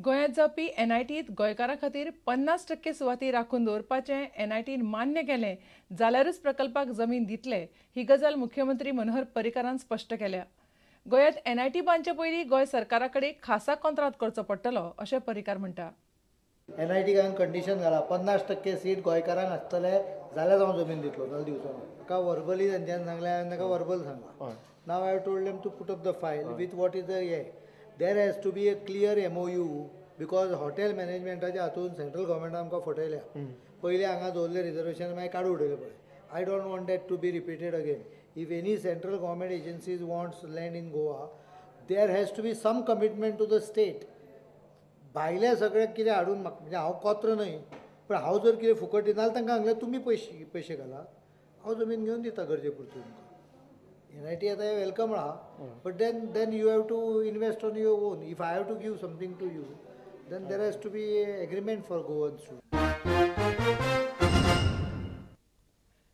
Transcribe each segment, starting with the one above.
गोंयांत जावपी एनआयटीत गोंयकारां खातीर 50% सुवाती राखून दवरपाचें एनआयटीन मान्य केलें जाल्यारूच प्रकल्पाक जमीन दितले ही गजाल मुख्यमंत्री मनोहर पर्रीकारान स्पश्ट केल्या. गोंयांत एनआयटी बांदचे पयलीं गोंय सरकारा कडेन खासा कोंत्राद करचो पडटलो अशें पर्रीकार म्हणटा. एनआयटीक हांवें कंडिशन घाला 50% सीट गोंयकारांक आसतले जाल्यार हांव जमीन दितलो, नाल्यार दिवचो ना. म्हाका वर्बली तेंच्यांनी सांगलें, हांवें ताका वर्बल सांगलां. Now I have told them to put up the file with what is the hey. There has to be a clear MOU because hotel मॅनेजमेंटाच्या हातून सेंट्रल गव्हर्मेंटान आमकां फटयल्या. पयलीं हांगा दवरलें रिजर्वेशन, मागीर काडून उडयलें पळय. I don't want that to be repeated again. If any central government agencies wants land in Goa, there has to be some commitment to the state. भायले सगळें कितें हाडून म्हाका, म्हणजे हांव कोत्र न्हय, पूण हांव जर कितें फुकट दिना जाल्यार तांकां सांगलें तुमी पयशे घाला, हांव जमीन घेवन दिता गरजे पुरती तुमकां. एनआयटी आतां हें welcome आहा, but then you have to invest on your own. If I have to give something to you, then there has to be agreement for Goan student.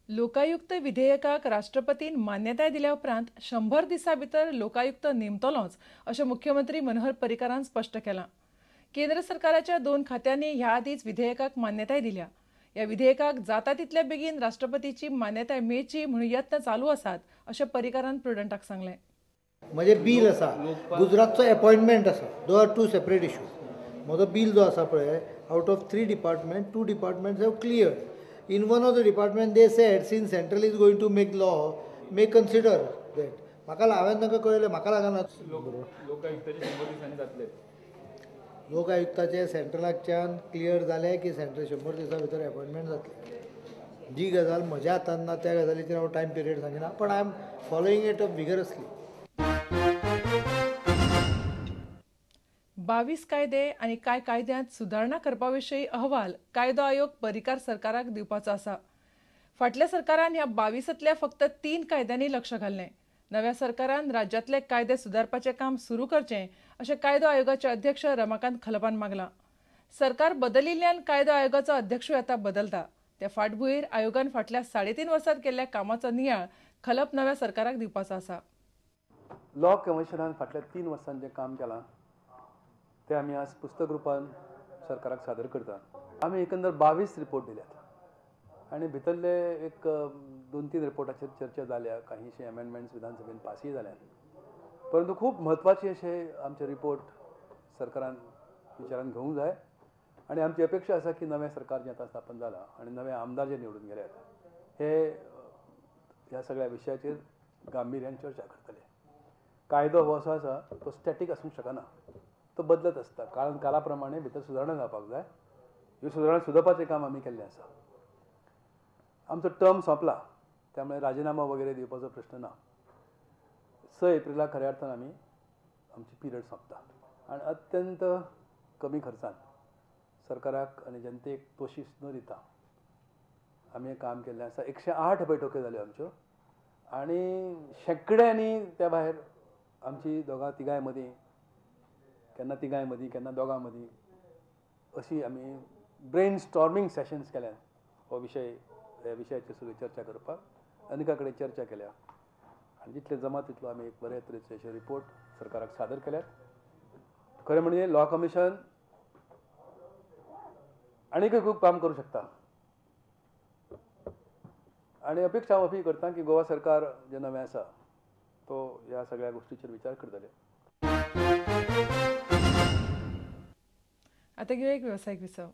Lokayukta विधेयकाक राष्ट्रपतीन मान्यताय दिल्या उपरांत 100 दिसां भितर लोकायुक्त नेमतलोच अशें मुख्यमंत्री मनोहर पर्रीकारान स्पश्ट केलां. केंद्र सरकाराच्या 2 खात्यांनी ह्या आदींच विधेयकाक मान्यताय दिल्या. ह्या विधेयकाक जाता तितल्या बेगीन राष्ट्रपतीची मान्यताय मेळची म्हणून यत्न चालू आसात अशें पर्रीकारान प्रुडंटाक सांगलें. म्हजें बील आसा, गुजरातचो एपॉयंटमेंट आसा, those are 2 separate issues. म्हजो बील जो आसा पळय, out of 3 department 2 departments have cleared. In one of the department they said since central is going to make law, may consider that. म्हाका हांवें तांकां कळयलें म्हाका लागना. लोकायुक्ताचे 100 दिसांनी जातले. लोकायुक्ताचे सेंट्रलाच्यान क्लियर जालें की सेंट्रल 100 दिसां भितर एपॉयंटमेंट जातली. जी गजाल म्हज्या हातान ना त्या गजालीचेर हांव टायम पिरियड सांगिना, पण I am following it up vigorously. 22 कायदे आनी कांय कायद्यांत सुदारणा करपा विशीं अहवाल कायदो आयोग पर्रीकार सरकाराक दिवपाचो आसा. फाटल्या सरकारान ह्या 22तल्या फक्त 3 कायद्यांनी लक्ष घाल्लें. नव्या सरकारान राज्यांतले कायदे सुदारपाचें काम सुरू करचें अशें कायदो आयोगाचे अध्यक्ष रमाकांत खलपान मागलां. सरकार बदलिल्ल्यान कायदो आयोगाचो अध्यक्षूय आतां बदलता. त्या फाटभूंयेर आयोगान फाटल्या 3.5 वर्सांत केल्ल्या कामाचो नियाळ खलप नव्या सरकाराक दिवपाचो आसा. लॉ कमिशनान फाटल्या 3 वर्सांत जें काम केलां तें आमी आज पुस्तक रुपान सरकाराक सादर करता. आमी एकंदर 22 रिपोर्ट दिल्यात आनी भितरले एक 2-3 रिपोर्टाचेर चर्चा जाल्या, काहीशे अमेंडमेंट्स विधानसभेन पासूय जाल्यात, परंतु खूब म्हत्वाचे अशे आमचे रिपोर्ट सरकारान विचारान घेवंक जाय आनी आमची अपेक्षा आसा की नवें सरकार जें आतां स्थापन जालां आनी नवे आमदार जे निवडून गेल्यात हे ह्या सगळ्या विशयाचेर गांभिर्यान चर्चा करतले. कायदो हो असो आसा तो स्टॅटीक आसूंक शकना, तो बदलत आसता. कारण काला प्रमाणे भितर सुदारणा जावपाक जाय. ह्यो सुदारणा सुदपाचें काम आमी केल्लें आसा. आमचो टर्म सोंपला, त्यामुळे राजीनामा वगैरे दिवपाचो प्रश्न ना. 6 एप्रिलाक खऱ्या अर्थान आमी आमची पिरियड सोंपता आनी अत्यंत कमी खर्चान सरकाराक आनी जनतेक तोशीस न दिता आमी हें काम केल्लें आसा. 108 बैठक्यो जाल्यो आमच्यो आनी शेंकड्यांनी त्या भायर आमची दोगां तिगांय मदीं, केन्ना तिगांय मदीं केन्ना दोगां मदीं अशी आमी ब्रेन स्टॉर्मिंग सेशन्स केल्यात. हो विशय, ह्या विशयाचेर सगळी चर्चा करपाक अनेका कडेन चर्चा केल्या आनी जितलें जमा तितलो आमी एक बरे तरेचे अशे रिपोर्ट सरकाराक सादर केल्यात. खरें म्हणजे लॉ कमिशन आनीकय खूब काम करूं शकता आनी अपेक्षा हांव अशी करता की गोवा सरकार जें नवें आसा तो ह्या सगळ्या गोश्टीचेर विचार करतले. आतां घेवया एक वेवसायीक विसव.